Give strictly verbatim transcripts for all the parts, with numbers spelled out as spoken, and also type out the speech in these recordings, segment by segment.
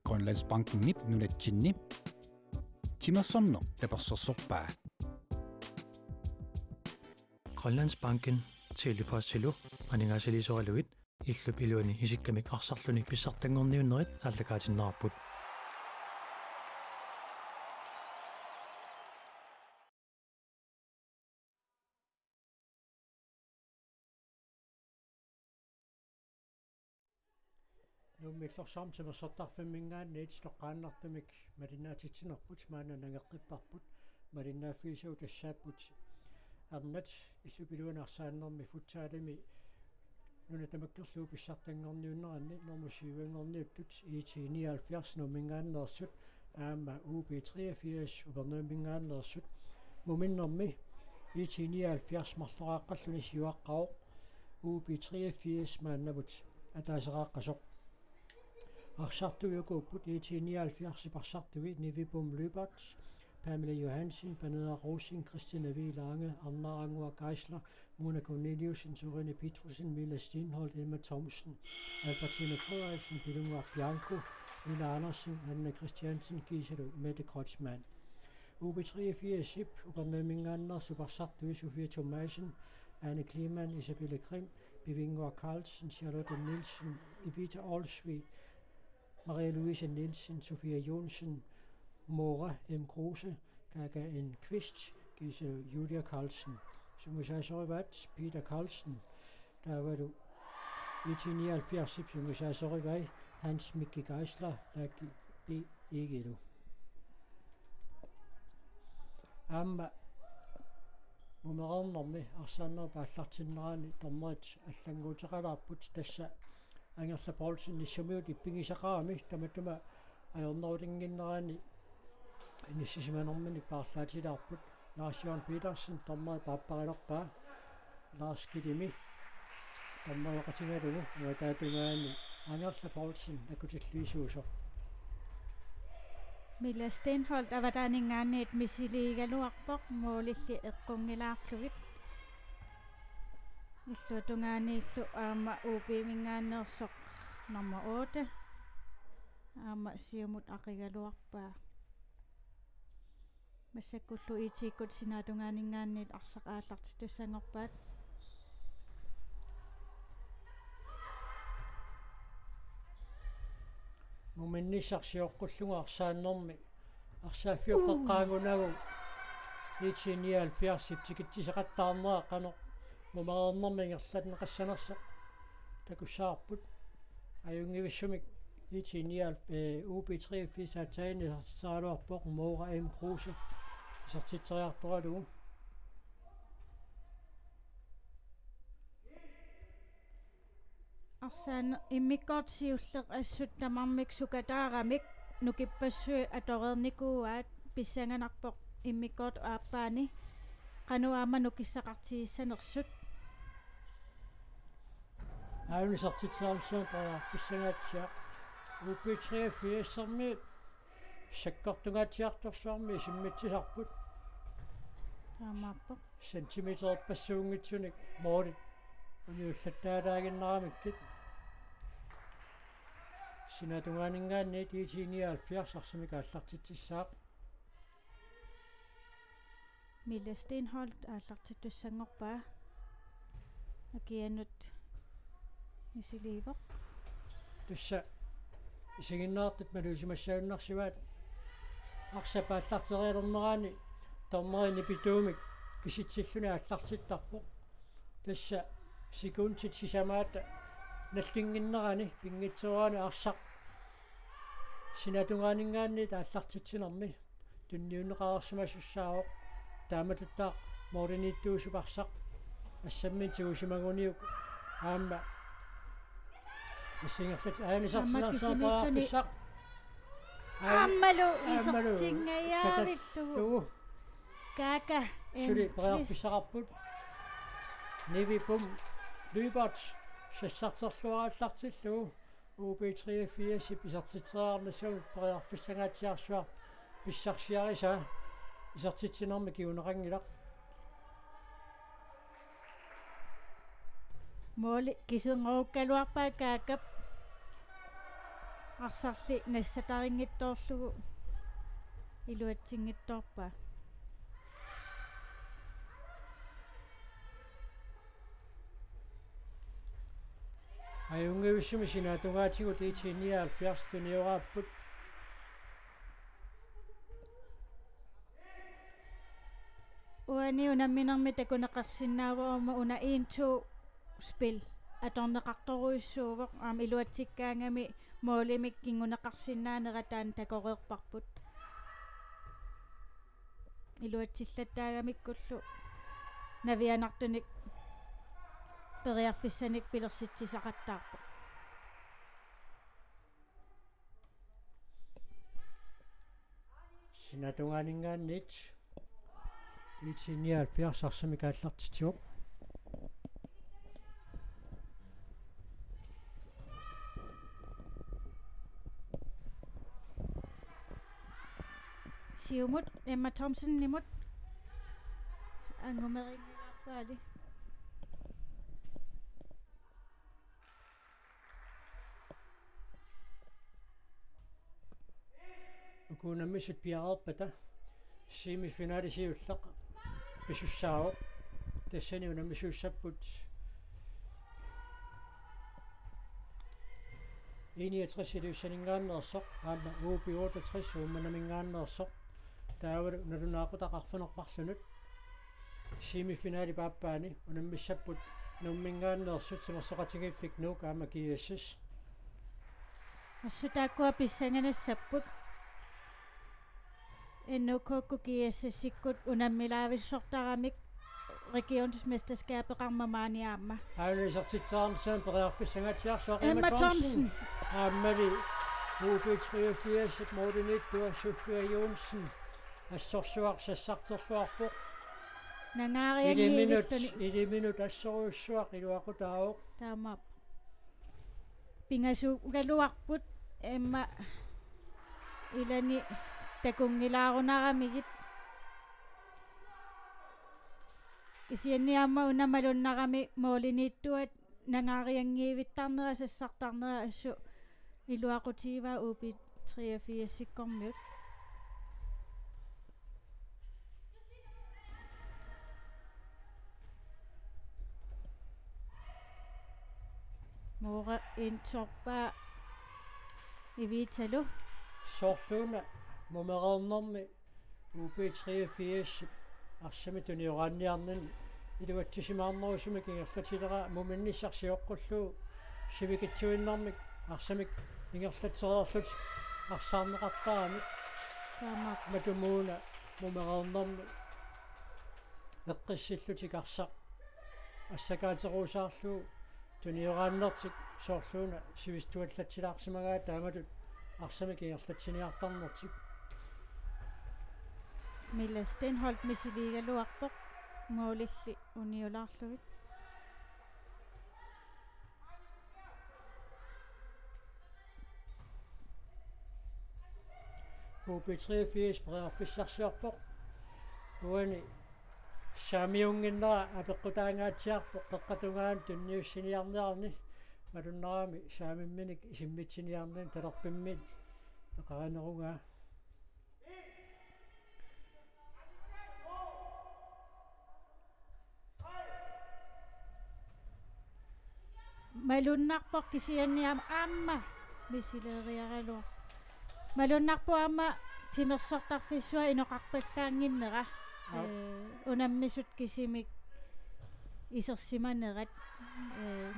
Grønlandsbankenip nunatsinni timersorneq tapersersorpaa. Grønlandsbanken Tele-Postilu aningaasaliisoralugit illup iluani isikkamik arsarluni pissartanngorniunnerit aallakaatinneqarput. Nuummi Illorsuarmi timersortarfimminngaanniit toqqaannartumik malinnaatitsinerput maanna nangeqqipparput. Malinnaaffigisagut tassaapput arnat illup iluani arsaannermi futsalimi nuna tamakkerlugu pissartanngorniunneranni normu syv-anngorniuttut I T nioghalvfjerds Nuumminngaanneersut aamma U B treogfirs Upernavimminngaanneersut. Muminnermi I T nioghalvfjerds marloraaqqalluni siuaqqavoq, U B treogfirs maannamut ataaseraaqqasoq. Arsartuit ukuupput: I T nioghalvfjerdsip arsartui Nivi Bum Lyberth, Pamela Johansen, Panera Rosing, Christina V. Lange, Arnarannguaq Geisler, Mona Corneliussen, Sørine Petrusson, Mille Steenholdt, Emma Thomsen, Albertine Frederiksen, Pilunnguaq Bianco, Ulla Andersen, Anna Christiansen, Gisela Mette Kreutzmann. U B treogfirsip Upernavimminngaanneersut arsartui Sofia Thomassen, Anne Kleemann, Isabelle Grimm, Pivinnguaq Carlsen, Charlotte Nielsen, Evita Olsvig, Maria Louise Nielsen, Sofia Johnsen, Mora M. Kruse, Kaka N. Kvist, Gisela Julia Carlsen. Sungiusaasorivai Peter Carlsen, taavalu I T nioghalvfjerdsip sungiusaasorivai Hans Mikki Geisler, Taki B. Egelu. Aamma mumereernermi arsaannerup aallartinnerani dommerit allannguuteqalaarput, tassa Angerla Poulsen Nissummiut ippigisaqarami tamatuma ajornerutinnginnerani inissisimanerminnik paarlaatilaarput. Lars Jørgen Petersen dommeri paapparilerpaa. Lars Kidimi dommerioqatigalugu uataatungaani Angerla Poulsen nakkutillisiusoq. Mille Steenholdt avataaninngaanniit misiliigaluarpoq målilli eqqunngilaarlugit. Illuatungaaniillu aamma U B-minngaanneersoq nummer otte. Aamma siumut aqigaluarpaa. Massakkullu I T-kkut sinaatungaaninngaanniit arsaq aallartittussanngorpaat. Muminnissaq sioqqullugu arsaannermi arsaaffiup qeqqaangunagu I T nioghalvfjerdsip tikitsisoqattaarnera qanoq mumereernermi ingerlanneqassanersoq takussavarput. Ajunngivissumik I T nioghalvfjerds, eh, U B treogfirs aatsaannguaq isertitseriaraluarpoq, Mora M. Kruse isertitseriartoralugu. Arsaanneq immikkoortoq siulleq assut tamarmik sukataaramik nukippassuit atoreernikuuaat, pissanganarpoq immikkoortup aappaani qanoq aamma nukissaqartigissanersut. Aajuna isertitseriarnissamut periarfissangaatsiaq. U B treogfirsimi sakkortungaatsiartorsuarmi isimmitsisarput. Taamaappoq. Centimeterpassuunngitsunik målit uniullattaalaaginnaramikkit. Sinaatungaaninngaanniit I T nioghalvfjerds arsamik aallartitsissaaq. Mille Steenholdt aallartittussanngorpaa. Akianut misiliivoq. Tassa isiginnaartut maluusimassagunarsivaat. Arsap aallarterialernerani dommeri nipituumik kisitsilluni aallartittarpoq. Tassa sekundit sisamaat nallinnginnerani pinngitsoorani arsaq sinaatungaaninngaanniit aallartitsinermi tunniunneqareersimasussaavoq. Taamatuttaaq målimiittuusup arsaq assamminik tigusimaguniuk aamma. Tassa ingerlat aajuna isertitseriarnissamut periarfissaq. Aammalu isertingajavillugu. Kaaka suli N. Kvist periarfissaqarput. Nivi Bum Lyberth sassarterluarallartillugu. U B treogfirsip isertitseriarnissamut periarfissangaatsiarsuaq pissarsiarisaa isertitsinermi kinguneqanngilaq. Måli kisinngorukkaluarpaa Kaakap. Arsarli nassatarinngitsoorlugu iluatsinngitsoorpaa. Ajunngivissumik sinaatungaatigut I T nioghalvfjerds tunioraapput. Uani unamminermi takuneqarsinnaavoq aamma una en to spil atorneqartorujussuuvoq, aamma iluatsikkaangami målimik kinguneqarsinnaanera taanna takoreerparput. Iluatsillattaagamikkullu navianartunik periarfissanik pilersitsisaqattaarpoq. Sinaatungaaninngaanniit I T nioghalvfjerds arsamik aallartitsivoq. Siumut Emma Thomsenimut angumerinngilaarpaali. Uku unammisut piareerpata semifinali siulleq pisussaavoq. Tassani unammisuussapput I niogtres Ilulissaninngaanneersoq aamma U B otteogtres Uummannaminngaanneersoq. Taavalu nalunaaqutaq arfineq-marlunut semifinali paappaani unammissapput Nuumminngaanneersut, Sermersoqatigiiffik Nuuk aamma G S S. Assut taakkua pissanganassapput. N O K-kkut G S S-ikkut unammilaavissortaramik regionsmesterskabeqarmat maani aamma. Aana isertitseqarnissaanut periarfissangaatsiarsuaq Emma Emma Thomsen. Thomsen. Aammali U B treogfirs målimiittua Sofia Johnsen. Assorsuaq sassarterluarpoq. Nangaarianngivilluni. Iliminut, iliminut assorujussuaq iluaqutaavoq. Taamaappoq. Pingasuugaluarput Emma ilani takunngilaarunaramigit. Kisianni aamma una malunnarami målimiittuat nangaarianngivittarnera sassartarnera assut iluaqutigivaa U B treogfirsikkormiut. Moore intorpaa Evitalu. Soorluuna mumereernermi U B treogfirs arsamik tunioraanniarnini iluatsisimaarnerusumik ingerlatileraa muminnissaq sioqqullugu sivikitsuinnarmik arsamik ingerlatsereerlutik arsaarneqartaramik. Taamaappoq. Matumuuna mumereernermi eqqissillutik arsaq assakaateruusaarlugu tunioraannertik soorluuna sivisituallatsilaarsimagaat taamatut arsamik ingerlatsiniartarnertik. Mille Stenholt misiliigaluarpoq målilli uniulaarlugit. U B treogfirs periarfissarsiorpoq. Uani saamiunnginnera apeqqutaangaatsiarpoq qeqqata tungaanut tunniussiniarnerani, malunnarami saamimminik isimmitsiniarnani talerpimmit peqarinerugaa. Malunnarpoq kisianni aam-, aamma misileeriaraluaq. Malunnarpoq aamma timersortarfissuaq inoqarpallaannginnera. Aap. Ee, unammisut kisimik isersimanerat. Ee,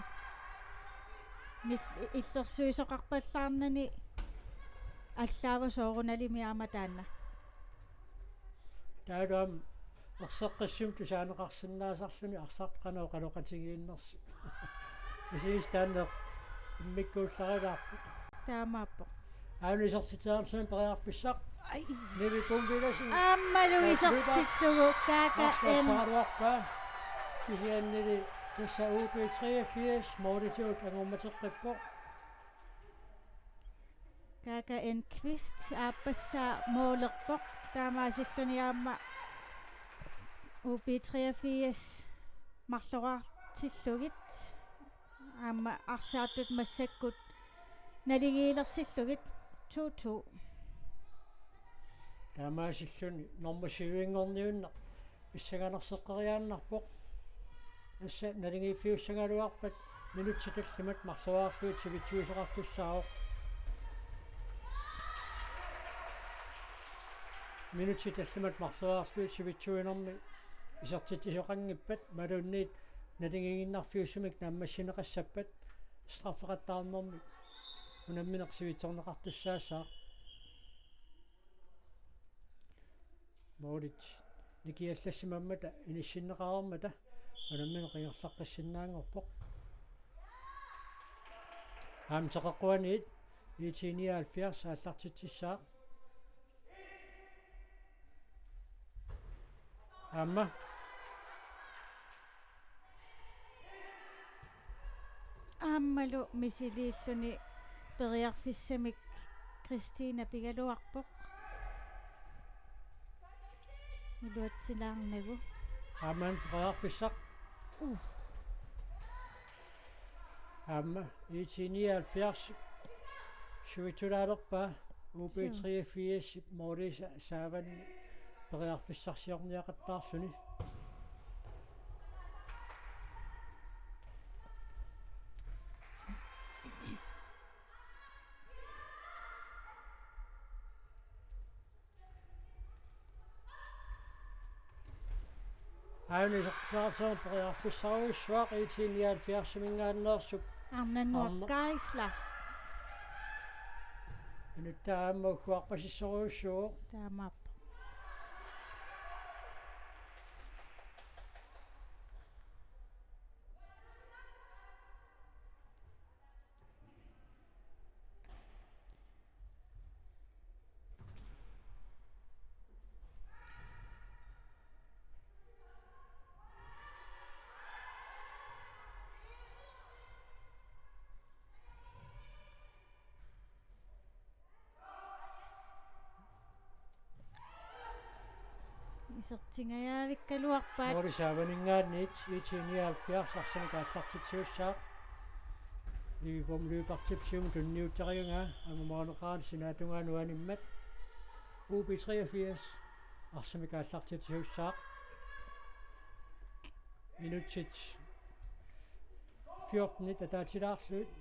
nil-, illersuisoqarpallaarnani allaavoq soorunalimi aamma taanna. Taavalu aamma erseqqissumik tusaaneqarsinnaasarluni arsaq qanoq oqaloqatigiinnersoq. Isigis taanna immikkuullarilaarpoq. Taamaappoq. Aana isertitseqarnissaanut periarfissaq. Ai. Nivi Kuum Villadsen. Aammalu isertillugu Kaaka N. Arsaassaagaluarpaa. Kisiannili tassa U B treogfirs målitigut angummateqqippoq. Kaaka N. Kvist aappassaa målerpoq. Taamaasilluni aamma U B treogfirs marloraartillugit. Aamma arsaartut massakkut naligiilersillugit to to. Taamaasilluni normu syvinngorniunneq pissanganarseqqeriaannarpoq. Tassa naligiiffiussagaluarpat minutsit tallimat marloriarlugit sivitsuisoqartussaavoq. Minutsit tallimat marloriarlugit sivitsuinermi isertitsisoqanngippat imaluunniit naligiiginnarfiussamik naammassineqassappat straffeqattaarnermik unammineq sivitsorneqartussaassaaq. Målit nikiallassimammata inissinneqareermata unammineq ingerlaqqissinnaanngorpoq. Aamma teqeqquaniit IT nioghalvfjerds aallartitsissaaq. Aamma. Aammalu misiliilluni periarfissamik Kristina pigaluarpoq. Iluatsilaarnagu. Aamma periarfissaq. Uh. Aamma IT nioghalvfjerds sivitsulaalerpaa UB treogfirs målisa saavanni periarfissarsiorniaqattaarluni. Aani saarsoor periarfissarujussuaq IT nioghalvfjerdsiminngaanneersup. Arnannguaq Arna- Geisler. Inutta aamma ugguarpasissorujussuuvoq. Taamaappoq. Isertingajaavikkaluarpaat. Måli saavaninngaanniit IT nioghalvfjerds arsamik aallartitsisussaaq. Livigum Lyberthip siumut tunniuttarigaraa, aamma måleqarani sinaatungaanut animmat. UB treogfirs arsamik aallartitsisussaaq. Minutsit fjortenit ataatilaarlugit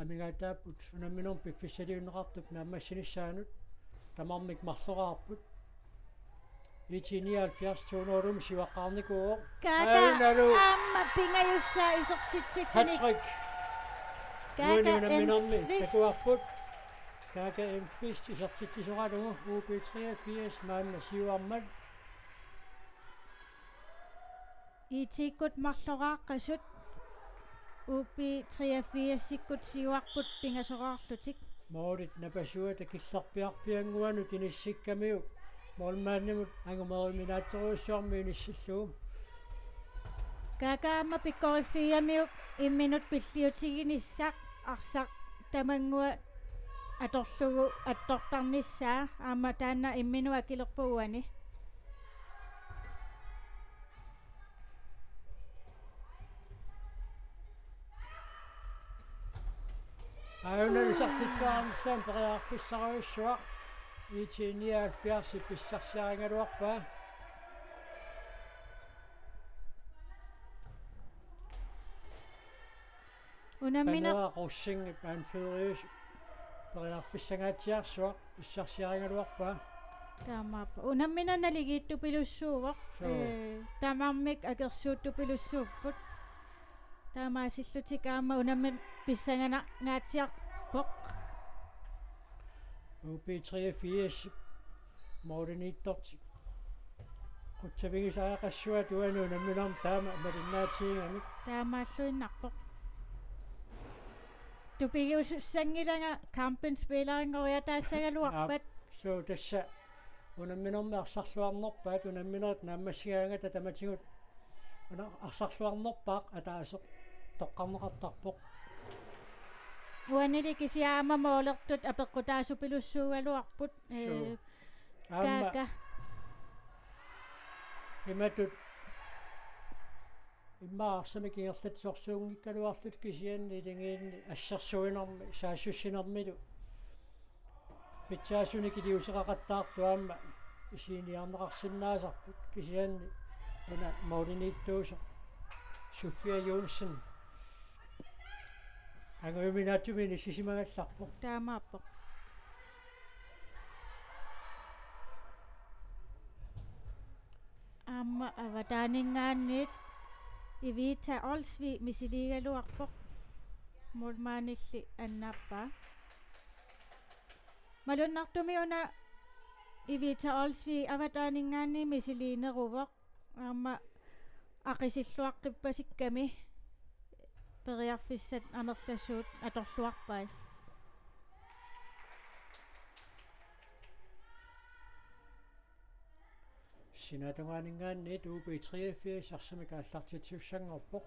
amigaataapput unamminermi piffissaliunneqartup naammassinissaanut. Tamarmik marloraarput. IT nioghalvfjerds to nul siuaqqaarnikuuvoq. Kaaka Ainalu. Aamma pingajussaa isertitsilluni. Hattrick. Kaaka Nuuni unamminermi M. Kvist. Takuarput. Kaaka M. Kvist isertitsisoralugu UB treogfirs maanna siuarmat. IT-kkut marloraaqqasut, UB treogfirsikkut siuarput pingasoraarlutik. Målit napasuata killerpiarpiannguanut inissikkamiuk målmandimut angumeriuminaatsorujussuarmik inissillugu. Kaaka aamma pikkoriffigigamiuk imminut pilliutiginissaq arsaq tamannguaq atorlugu attortarnissaa, aamma taanna imminut akilerpoq uani. Aajuna isertitsisarnissaanut periarfissarujussuaq, IT nioghalvfjerds pissarsiarigaluarpaa. Unammineq Panera Rosingip anføreriusoq periarfissangaatsiarsuaq pissarsiarigaluarpaa. Taamaappoq. Unammineq naligiittupilussuuvoq. Suu. Ee, tamarmik akersuuttupilussuupput. Taamaasillutik aamma unammineq pissanganangaatsiarpoq. UB treogfirs målimiittortik qutsavigisariaqassuat uani unamminermi taama malinnaatigigamik. Taamaalluinnarpoq. Tupigusussanngilanga kampinspilerinngoriataassagaluarpat. Aap, suu tassa unamminermi arsarluarnerpaat, unamminerit naammassigaangata tamatigut una arsarluarnerpaaq ataaseq toqqarneqartarpoq. Uanili kisianni aamma målertut apeqqutaasupilussuugaluarput. Suu. Ee, Aamma Kaaka. Imatut Immaqa arsamik ingerlatsisorsuunngikkaluarlutik kisianni iligiinni assersuinermi saassussinermilu pitsaasunik iliuuseqaqattaartut aamma isiginiarneqarsinnaasarput kisianni una målimiittuusoq Sofia Johnsen angujuminaatsumik inissisimagallarpoq. Taamaappoq. Aamma avataaninngaanniit Evita Olsvig misiliigaluarpoq. Målmandilli annaappaa. Malunnartumik una Evita Olsvig avataaninngaanniit misiliineruvoq. Aamma aqisilluaqqippasikkami periarfissat amerlasuut atorluarpai. Sinaatungaaninngaanniit U B treogfirs arsamik aallartitsisussanngorpoq.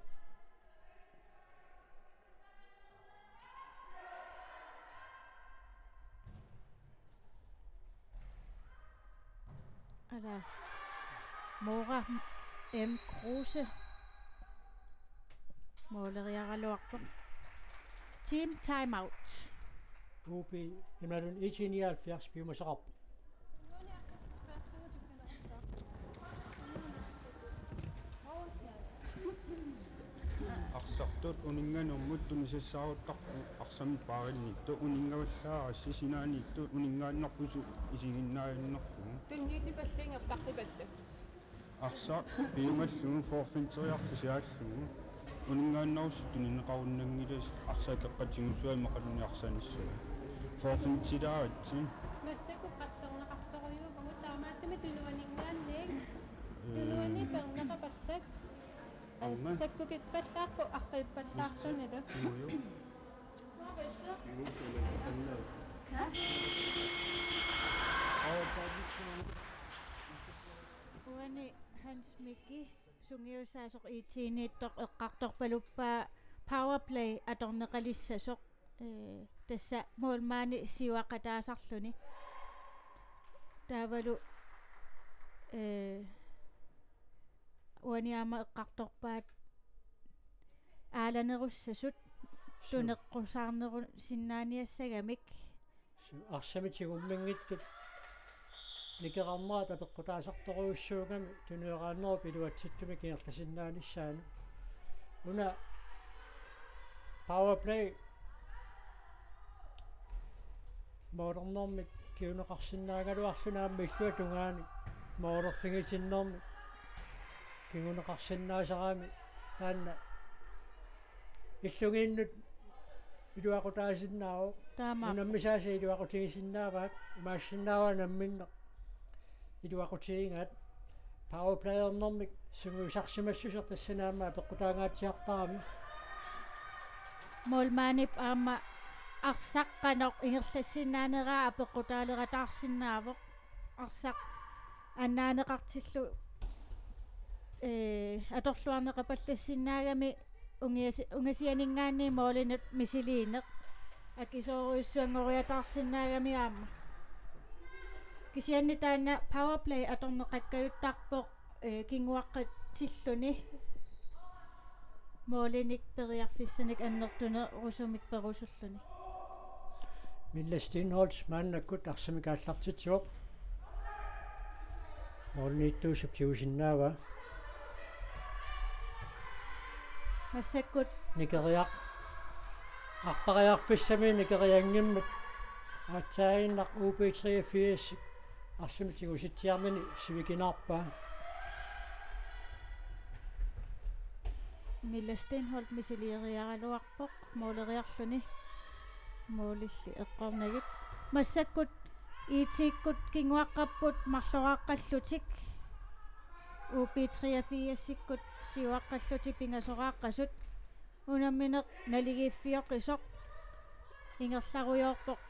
Ala Mora M. Kruse måleriaraluarpoq. Team timeout. U B imaluunniit I T nioghalvfjerds piumasaqarpoq. Arsartut uninnganermut tunisassaaruttarput arsamik paarinnittut uninngavallaarassi sinaaniittut uninngaannarpusi isiginnaajunnaarpugut. Tunniutipallit ingerlaqqipallit. Arsaq piumallugu forfeinteriarlusi aallugu uninngaannarusi tunineqarunnanngilasi arsaq akeqqatigussuaq imaqanni arsanissaa. Forfeintilaaritsi. Massakkut qasserneqartorujuuvugut taamaattumik tunuaninngaanniit. Tunuani peerneqapallak. Aamma. Sakkukippallaarpoq arriippallaarlunilu. Uju. Uani Hans Miki sungiusaasoq I T-niittoq eqqartorpaluppaa powerplay atorneqalissasoq. Ee, tassa målmandi siuaqqataasarluni. Taavalu, ee, uani aamma eqqartorpaat aalanerussasut. Su- tuneqqusaarnerusinnaaniassagamik. Su-, arsamik tigumminngitsut nikerarnerat apeqqutaasartorujussuugami tunueraannerup iluatsittumik ingerlasinnaanissaanut. Una powerplay målernermik kinguneqarsinnaagaluarluni aamma illuatungaani målerfigisinnermik kinguneqarsinnaasarami taanna illugiinnut iluaqutaasinnaavoq. Taamaappoq. Unammisaasa iluaqutigisinnaavaat, imaassinnaavoq namminneq iluaqutigigaat. Powerplayernermik sungiusarsimassuseq tassani aamma apeqqutaangaatsiartarami. Målmandip aamma arsaq qanoq ingerlassinnaaneraa apeqqutaalerataarsinnaavoq. Arsaq annaaneqartillugu, ee, atorluarneqapallassinnaagami ungiasi-, ungasianinngaanniit målinut misiliineq akisoorujussuanngoriataarsinnaagami aamma. Kisianni taanna powerplay atorneqakkajuttarpoq, ee, kinguaqqatilluni målinik periarfissanik annertunerusumik perusulluni. Mille Stenholt maannakkut arsamik aallartitsivoq. Målimiittuusup tigusinnaavaa. Massakkut. Nikeriar-, arpariarfissamik nikerianngimmik. Aatsaannguaq U B treogfirs arsamik tigusitsiarnini sivikinaarpaa. Mille Stenholt misiliiriaraluarpoq måleriarluni. Målilli eqqornagit. Massakkut I T-kkut kinguaqqapput marloraaqqallutik. U B treogfirsikkut siuaqqallutik pingasoraaqqasut. Unammineq naligiiffioqisoq ingerlarujoorpoq.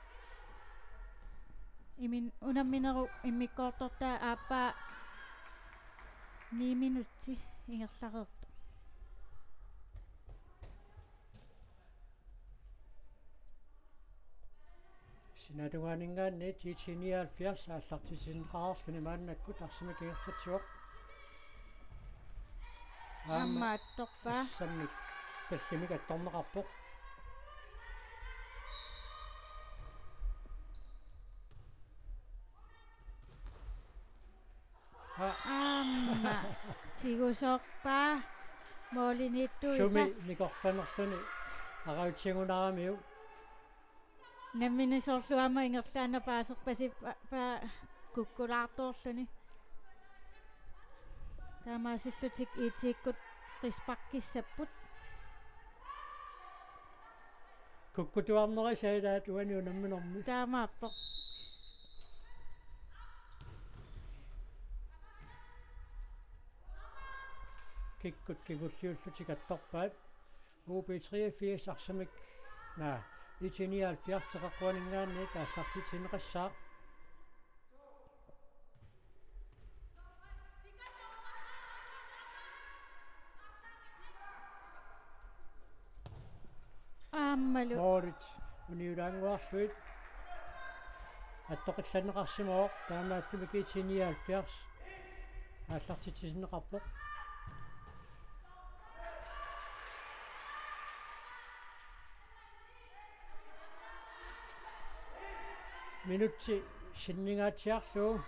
Imin-, unamminerup immikkoortortaa aappaa ni minutsi ingerlareerpoq. Sinaatungaaninngaanniit T T nioghalvfjerds aallartitsineqareerluni maannakkut arsamik ingerlatsivoq. Aamma attorpaa. Assammik tallimik attorneqarpoq. Aamma tigusoorpaa. Målimiittuisa. Sumi nikorfanerluni arajutsigunaramiuk. Nammineq soorlu aamma ingerlaannaq paaserpasippa-, pa-, kukkulaartoorluni. Taamaasillutik IT-kkut frisparkissapput. Kukkutuarnerisa ilaat uani unamminermi. Taamaappoq. Kikkut kingulliullutik attorpaat. U B treogfirs arsamik, naa, IT nioghalvfjerds Teqeqquaninngaanniit aallartitsineqassaaq. Aammalu. Målit uniulaannguarlugit attoqillanneqarsimavoq, taamaattumik IT nioghalvfjerds aallartitsisinneqarpoq. Minutsi sinningaatsiarlugu.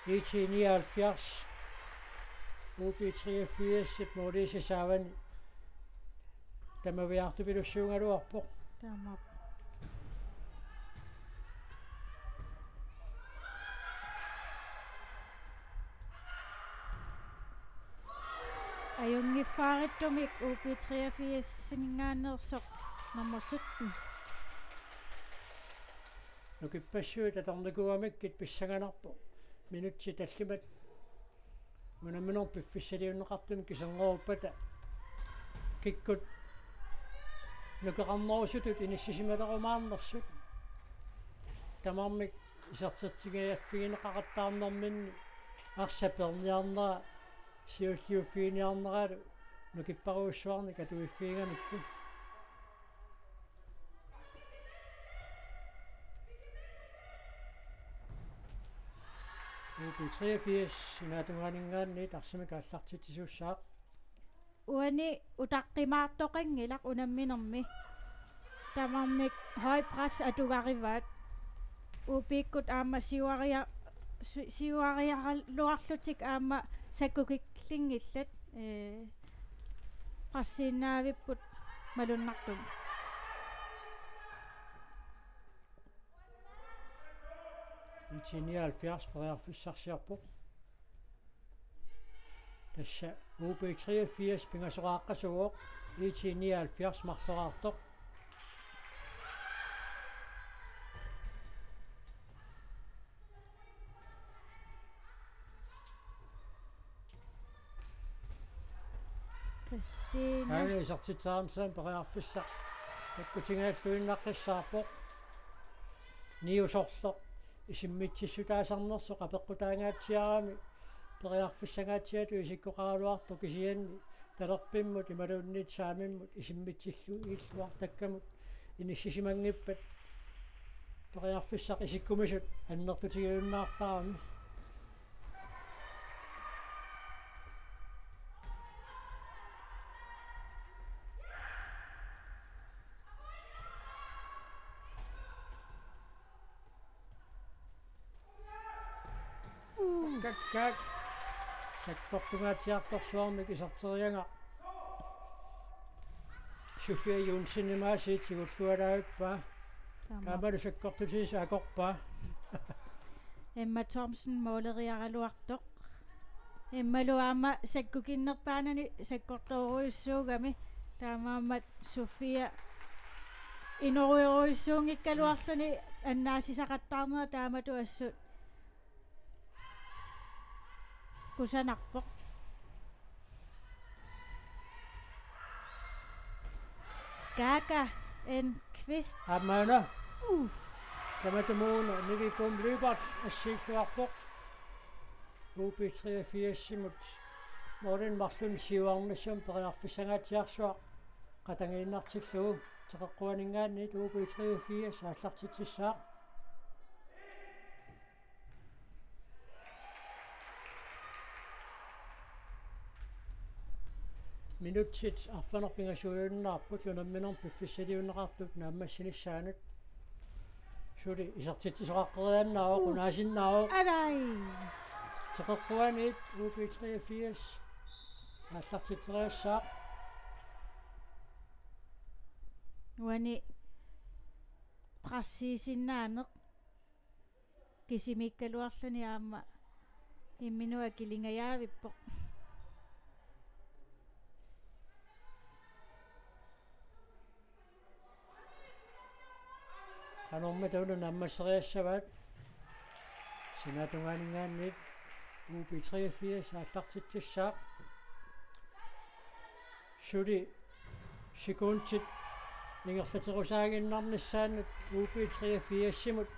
IT nioghalvfjerds U B treogfirs målisi saavani tamaviaartupilussuugaluarpoq. Taamaappoq. Ajunngiffaartumik U B treogfirsiminngaanneersoq nummer sytten. Nukippassuit atornikuugamikkit pissanganarpoq. Minutsit tallimat unamminermi piffissaliunneqartumi kiserneruppata kikkut nukeqarnerusutut inissisimalerumaarnersut. Tamarmik isertitsinngiffigineqaqattaarnerminni arsaq peerniarnera siulliuffiginiarneralu nukipparujussuarnik atuiffigigamikku. U B treogfirs sinaata tungaaninngaanniit arsamik aallartitsisuussaaq. Uani utaqqimaartoqanngilaq unamminermi. Tamarmik højpres atugarivaat. U B-kkut aamma siuaria-, si-, siuariaraluarlutik aamma sakkukillinngillat. Ee, pressiinnaavipput malunnartumik. IT nioghalvfjerds periarfissarsiorpoq. Tassa U B treogfirs pingasoraaqqasuuvoq, IT nioghalvfjerds marloraartoq. Kristina. Aana isertitseqarmat periarfissaq takkutigaalluinnaqqissaarpoq. Niusorlu isimmitsissutaasarnersoq apeqqutaangaatsiarami periarfissangaatsiatut isikkoqaraluartoq, kisianni talerpimmut imaluunniit saamimmut isimmitsillugilluartakkamut inissisimanngippat periarfissaq isikkumisut annertutigiunnaartarami. Kakkaak. Sakkortungaatsiartorsuarmik iserteriagaq Sofia Johnsen imaasiit tigulluaraavippaa. Taama. Taamalu sakkortutigisaq akorpaa. Emma Thomsen måleriaraluartoq. Emmalu aamma sakkukinnerpaanani sakkortoorujussuugami. Taamaammat Sofia inorujorujussuunngikkaluarluni annaasisaqattaarnera taamatut assut kusanarpoq. Kaka Enqvist. Aamma una. Uh. Tamatumuuna Nivi Boom Lyberth assiilluarpoq. U B treogfirsimut målinik marlunnik siuarnissaq periarfissangaatsiarsuaq qatangiinnartillugu Teqeqquaninngaanniit U B treogfirs aallartitsissaaq. Minutsit arfineq-pingasuiunnaarput unamminermi piffissaliunneqartup naammassinissaanut. Suli isertitsisoqaqqeriannaavoq, uh, unaasinnaavoq. Alai. Teqeqquaniit U B treogfirs aallartitseriassaaq. Uani pressiisinnaaneq kisimiikkaluarluni aamma imminut akilingajaavippoq. Qanormi taanna naammasseriassavaat? Sinaatungaaninngaanniit U B treogfirs aallartitsissaaq. Suli sekundit ingerlaterusaaginnarnissaannut U B treogfirsimut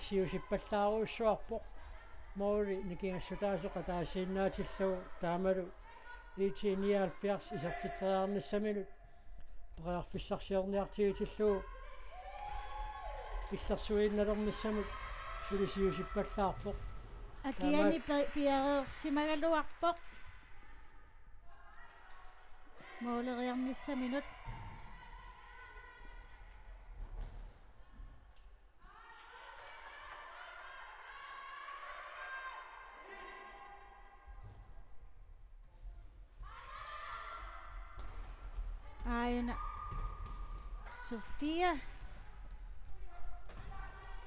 siusippallaarujussuarpoq. Måli nikingassutaasoq ataasiinnaatillugu taamalu I T nioghalvfjerds isertitseriarnissaminut periarfissarsiorniartigitillugu illersuiinnalernissamut suli siusippallaarpoq. Akiani taamaat pi-, piareersimagaluarpoq. Måleriarnissaminut. Aajuna Sofia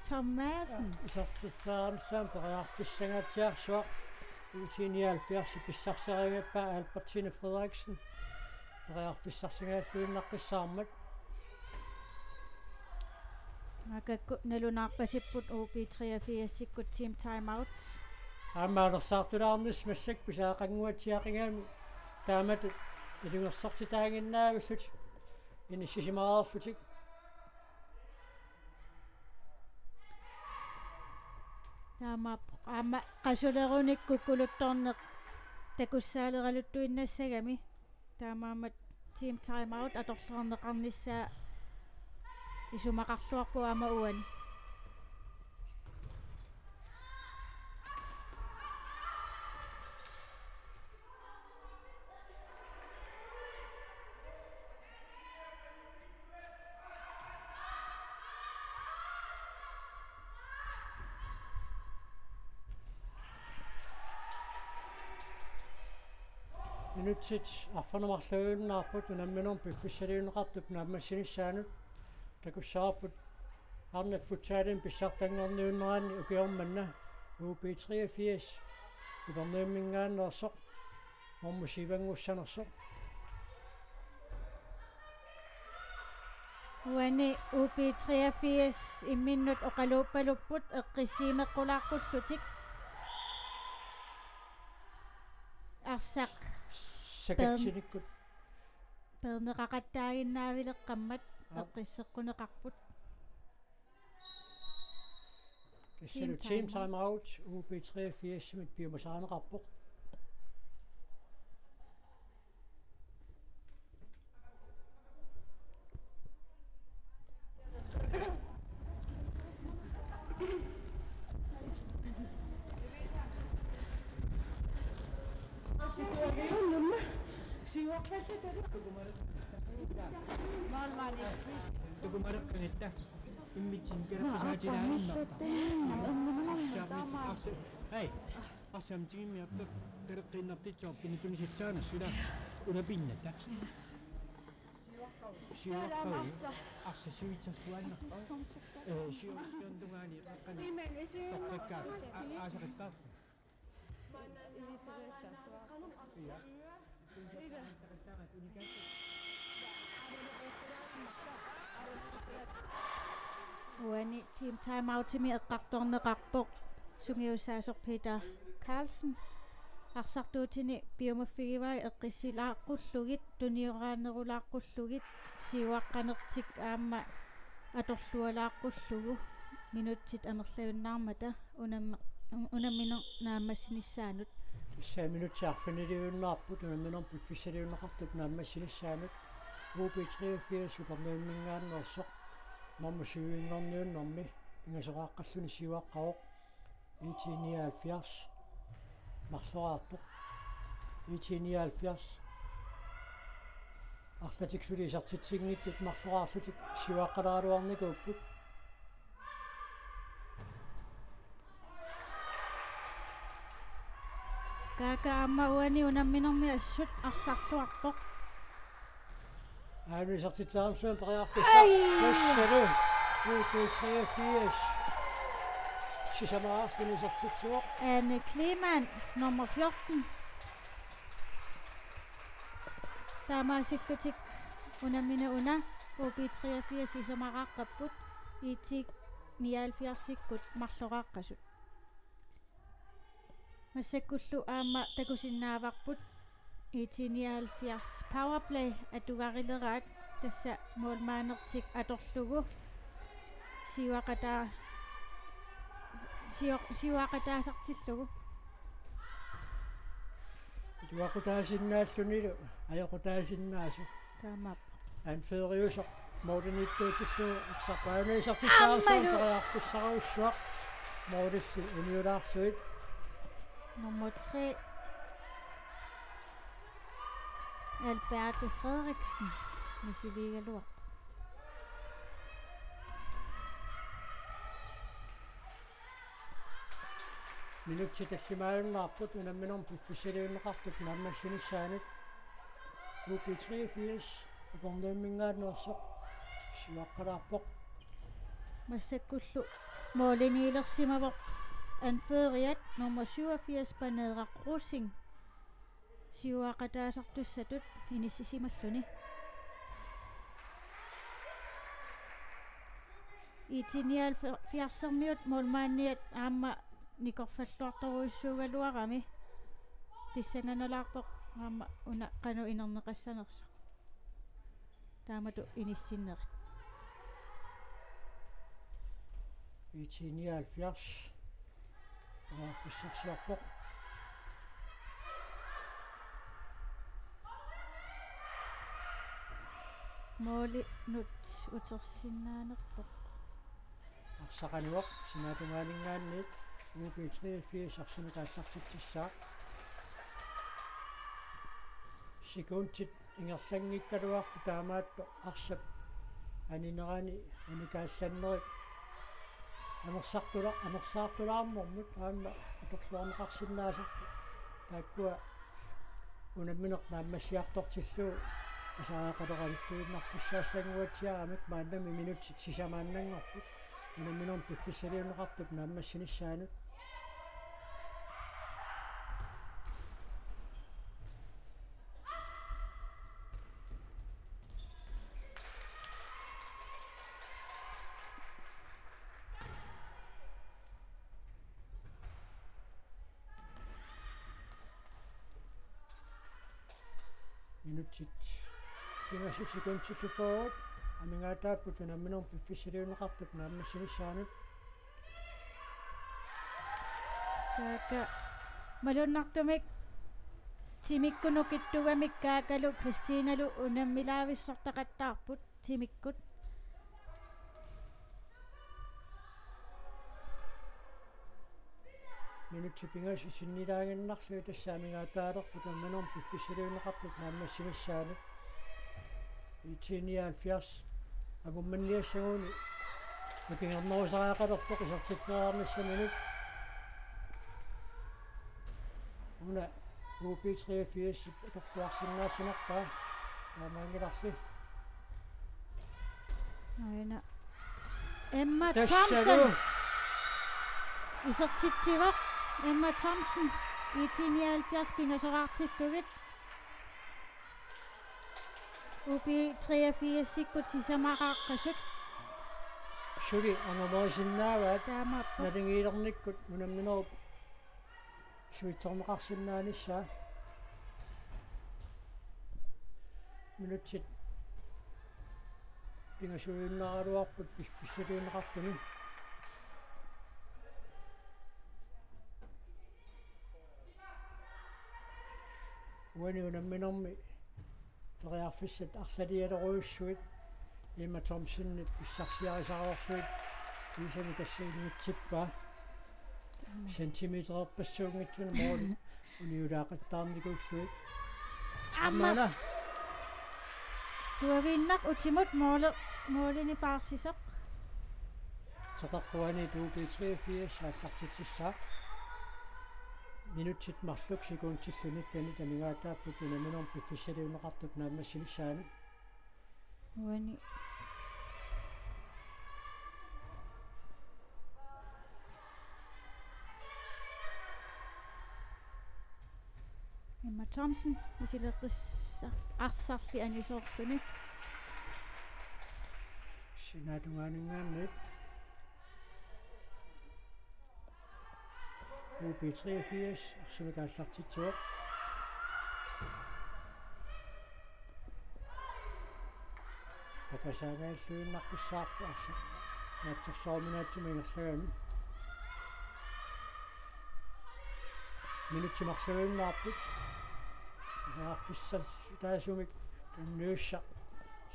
Thomassen. Isertitseriarnissamut periarfissangaatsiarsuaq. U T nioghalvfjerds pissarsarigappaa Albertine Frederiksen. Periarfissarsigalluinnaqqissaarmat. Maannakkut nalunaarpasipput U B treogfirsikkut team timeout. Aamma alersaartulaarnissaq massakkut pisariaqannguatsiaqigami taamatut ilungersortitaaginnaavillutik inissisimareerlutik. Taamaappoq aamma qasulerunik kukkuluttorneq takussaaleraluttuinnassagami. Taamaammat team timeout atorluarneqarnissaa isumaqarluarpoq aamma uani. Minutsit arfineq-marluiunnaarput unamminermi piffissaliunneqartup naammassinissaanut. Takussavarput arnat futsalimi pissartanngorniunneranni ukioq manna U B treogfirs Upernavimminngaanneersoq, nummer syv-nngussanersoq. Uani U B treogfirs imminnut oqaluuppalupput eqqissiimeqqulaaqqullutik. Arsaq. Sakatsinikkut. Peerneqaqattaaginnaavileqqammat. Aap. Eqqisseqquneqarput. Tassalu team timeout. Team timeout, U B treogfirsimit piumasarineqarpoq. Tukumareqqangatta. Immitsin kalaqqisaatilaaginnarta. Arsamik, arsa-, hej. Arsamik tigummiartoq kalaqqinnertitsoq pinituni sitsaanassuda. Una pinnatta. Siuaqqavi. Arsa siuitsersuaannarpa. Ee, siu-, siuntungaani qaqqani. Toqqakka. A-, aasaqattaarpa. Uani team timeoutimi eqqartorneqarpoq sungiussaasoq Peter Carlsen. Arsartuutini piumaffigivai eqqissilaaqqullutik, tunioraanerulaaqqullugit, siuaqqanertik aamma atorlualaaqqullugu minutsit amerlajunnaarmata unammi-, unamminermi naammassinissaanut. Tassa minutsit arfiniliunnaarput unamminermi piffissaliunneqartup naammassinissaanut. U B treogfirs Upernavimminngaanneersoq nummer syv-inngorniunnermi pingasoqaaqqalluni siuaqqavoq. IT nioghalvfjerds. Marloraartoq. IT nioghalvfjerds. arlatik suli isertitsinngitsut marloraarlutik siuaqqaleraluarnikuupput. Kaaka aamma uani unamminermi assut arsarluarpoq. Aana isertitseqarnermut periarfissaq. Ai! Tassalu U B treogfirs sisamaraarluni isertitsivoq. Anne Kleemann, nummer fjorten. Taamaasillutik unammineq una U B treogfirs sisamaraaqqapput, I T nioghalvfjerdsikkut marloraaqqasut. Massakkullu aamma takusinnaavarput I T nioghalvfjerds powerplay atugarileraat, tassa målmandertik atorlugu siuaqataa-, siu-, siuaqataasartillugu. Atuaqutaasinnaallunilu ajoqutaasinnaasoq. Taamaappoq. Anføreriusoq målimiittuutillugu arsaq aana isertitseriarsuaq. Aammalu. Periarfissarujussuaq målillu uniulaarlugu. Nummer tre, Alberte Frederiksen, misiliigaluarpoq. Minutsit tallimaajunnaarput unamminermi piffissaliunneqartup naammassinissaanut. U B treogfirs Akornuimminngaanneersoq siuaqqalaarpoq. Massakkullu målimiilersimavoq anføreriat nummer syvogfirs Paneeraq Rosing siuaqataasartussatut inissisimalluni. I T nioghalvfjerdsermiut målmandiat aamma nikorfalluartorujussuugaluarami, pissanganalaarpoq aamma una qanoq inerneqassanersoq. Taamatut inissinnerit. I T nioghalvfjerds. Periarfissarsiorpoq. Målinut utersinnaanerpoq. Arsaq anuaq sinaatungaaninngaanniit U B treogfirs arsamik aallartitsissaaq. Sekundit ingerlanngikkaluartoq taamaattoq arsap aninerani unikaallannerit anersartula-, anersaartulaarnermut aamma atorluarneqarsinnaasarput. Taakkua unammineq naammassiartortillugu pisariaqaleqaluttuinnartussaassanguatsiaramik maannami minutsit sisamaannanngorput. Unamminermi piffissaliunneqartup naammassinissaanut. Minutsit pingasut sekundillu fyrre amigaataapput unamminermi piffissaliunneqartup naammassinissaanut. Taakku malunnartumik timikkut nukittugamik Kaakalu Kristinalu unammilaavissortaqattaarput timikkut. Minutsit pingasut sinnilaaginnarlugit tassa amigaataalerput unamminermi piffissaliunneqartup naammassinissaanut. I T nioghalvfjerds angummanniassaguni nukingernerusariaqalerpoq isertitseriarnissaminut. Una U B treogfirs atorluarsinnaassanerpaa taamaanngilarli. Aana. Emma Tassalu. Thomsen. Isertitsivoq Emma Thomsen. I T nioghalvfjerds pingasoraartillugit. U B treogfirsikkut sisamaraaqqasut. Suli angumerisinnaavaat. Taamaappoq. Naligiilernikkut unamminerup suitsorneqarsinnaanissaa. Minutsit pingasuinnaraluarput piffissaliunneqartuni. Uani unamminermi periarfissat arlalialerujussuit Emma Thomsenip pissarsiarisarujussuit kiisami tassa iluatsippaa. Centimetererpassuunngitsunik måli uniulaaqattaarnikuullugit. Aamma. Aamma una. Tuaviinnaq utimut måli-, målini paarsisoq. Teqeqquaniit U B treogfirs aallartitsissaaq. Minutsit marluk sekundillu nitten amigaataapput unamminermi piffissaliunneqartup naammassinissaanut. Uani. Emma Thomsen, misileqqissaq arsarli anisoorluni. Sinaatungaaninngaanniit. U B treogfirs, arsamik aallartitsivoq. Takasaangajalluinnaqqissaarpoq arsaq. Naatsorsuarminaatsumik ingerlagami. Minutsit marluinnaapput. Periarfissaasumik tunniussaq.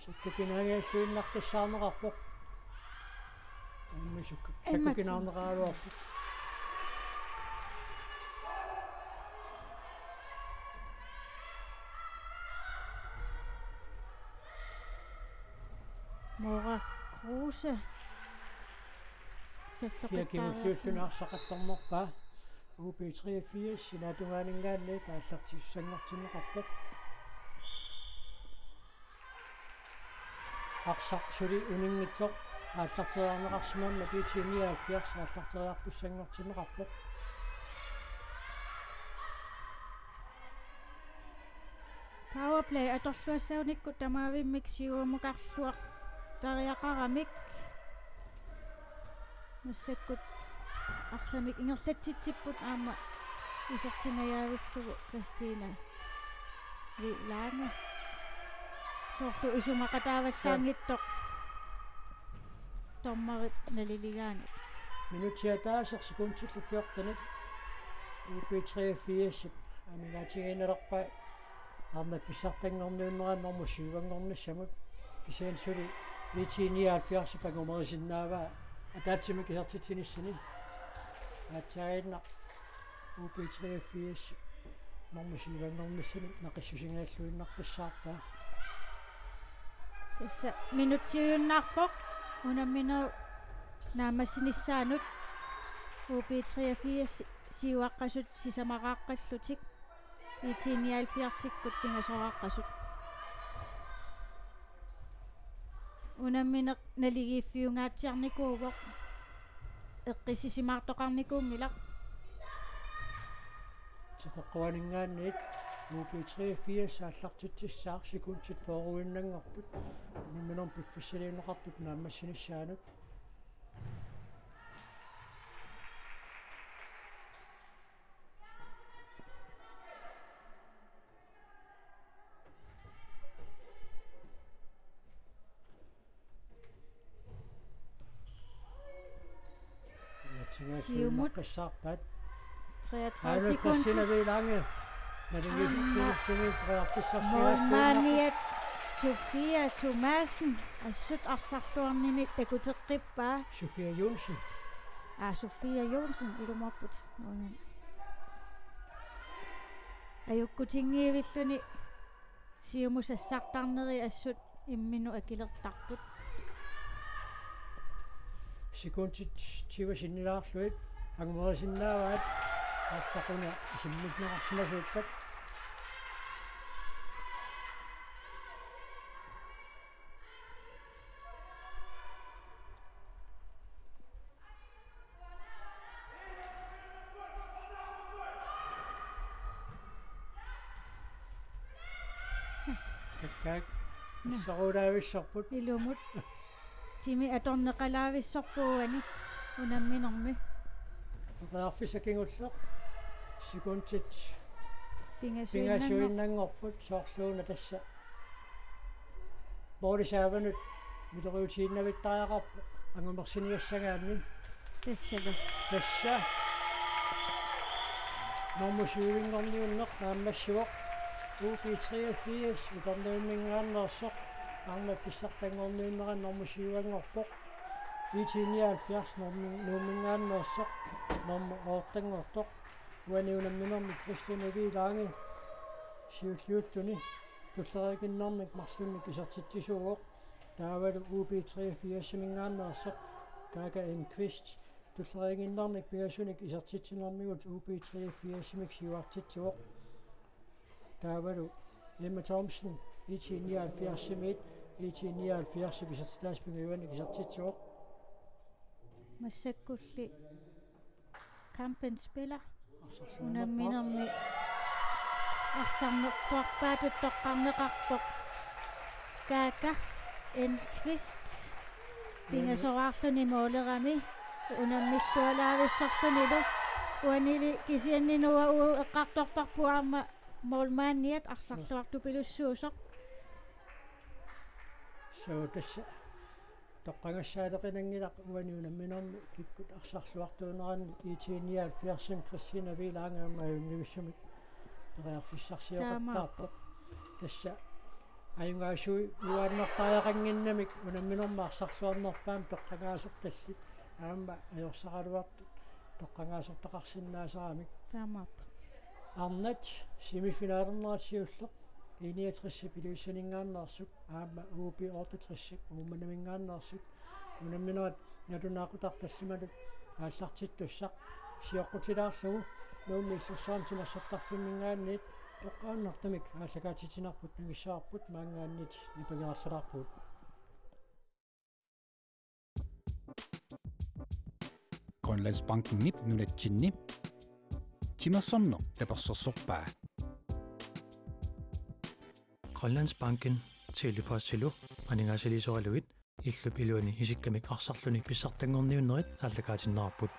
Sakkukinaangajalluinnaqqissaarneqarpoq. Aamma sakku-, Emma sakkukinaarneqaraluarpoq. Moora Kruse. Kia kingulliulluni arsaq attornerpaa. U B treogfirs sinaatungaaninngaanniit aallartissanngortinneqarpoq. Arsaq suli uninngitsoq aallarteriarneqarsimammat B T nioghalvfjerds aallarteriartussanngortinneqarpoq. Powerplay atorluassagunikkut tamavimmik siumukarluartariaqaramik. Massakkut arsamik ingerlatsitsipput aamma isertingajavillugu Kristina Vig Lange. Soorlu isumaqataavallaanngitsoq dommerit naliligaanni. Minutsit ataaseq sekundillu fjortenit U B treogfirsip amigaatigiinnalerpai arnat pissartanngorniunneranut normu syvanngornissamut. Kisianni suli B T nioghalvfjerdsip angumerisinnaavaa ataatsimik isertitsinissani. Aatsaaginnaq U B treogfirs normu syvanngornissani naqissusingajalluinnaqqissaarpaa. Tassa minutsiujunnaarpoq unamminerup naammassinissaanut. U B treogfirs siuaqqasut sisamaraaqqallutik. B T nioghalvfjerdsikkut pingasoraaqqasut. Unammineq naligiiffiungaatsiarnikuuvoq. Eqqissisimaartoqarnikuunngilaq. Teqeqquaninngaanniit U B treogfirs aallartitsissaaq sekundit fyrreinnanngortut. Unamminermi piffissaliunneqartup naammassinissaanut. Siumut. Naqqissaarpaat. Treogtredive sekunder. Aana Christina Vig Lange. Aamma. Målmandiat Sofia Thomassen assut arsarluarnini takuteqqippaa. Sofia Johnsen. Aa, Sofia Johnsen, ilumoorputit. Uunga. Ajukkutinngiivilluni siumut sassartarneri assut imminnut akilertarput. Sekundit tyve sinnilaarlugit angumerisinnaavaat arsaq una isimminneqarsimasuuppat. Kakkaak. Nå. Assorulaavissorput. Ilumut. Timi atorneqalaavissorput uani unamminermi. Periarfissaq kingulleq. Sekundit. Pingasuinnanngor-, pingasuinnanngorput soorluuna tassa. Måli saavanut miloriutiinnavittariaqarpoq angumersiniassagaanni. Tassami. Tassa. Normu syvinngorniunneq naammassivoq. U B treogfirs Upernavimminngaanneersoq. Arnat pissartanngorniunneranut normu syvanngorpoq. B T nioghalvfjerds normu, Nuumminngaanneersoq. Normu ottenngortoq. Uani unamminermi Christina Vig Lange siulliulluni. tulleriiginnarnik marlunnik isertitsisuuvoq. Taavalu U B treogfirsiminngaanneersoq Kaka Enqvist tulleriiginnarnik pingasunik isertitsinermigut U B treogfirsimik siuartitsivoq. Taavalu Emma Thomsen I T nioghalvfjerdsimiit I T nioghalvfjerdsip isertitaasut pingajuannik isertitsivoq. Massakkulli kampens spiller. Arsarluarnerpaaq. Unamminermi arsarnerluarpaatut toqqarneqarpoq Kaka Enqvist. Pingasoraarluni målerami unammillualaavissorlunilu. Uanili kisianni Noah Uu eqqartorparput aamma målmandiat arsarluartupilussuusoq. So tassa toqqagassaaleqinanngilaq uani unamminermi kikkut arsarluartuuneranni I T nioghalvfjerdsimi Christina Wiel Angermajunniussumik periarfissarsioqattaarpoq. Tassa ajugaasui uaannartariaqannginnamik unamminermi arsarluarnerpaamik toqqagaasortallit aamma ajorsaraluartut toqqagaasortaqarsinnaasaramik. Taamaappoq. Arnat semifinalernerat siulleq I niogtresip Ilulissaninngaanneersut aamma U B otteogtresip Uummannaminngaanneersut unamminerat nalunaaqutaq tallimanut aallartittussaq sioqqutilaarlugu Nuummi Illorsuarmi timersortarfimminngaanniit toqqaannartumik aallakaatitsinerput nangissavarput maanngaanniit nipangerarsilaarpugut. Grønlandsbankenip nunatsinni timersorneq tapersersorpaa. Grønlandsbanken Tele-Postilu aningaasaliisoralugit illup iluani isikkamik arsarluni pissartanngorniunnerit aallakaatinneqarput.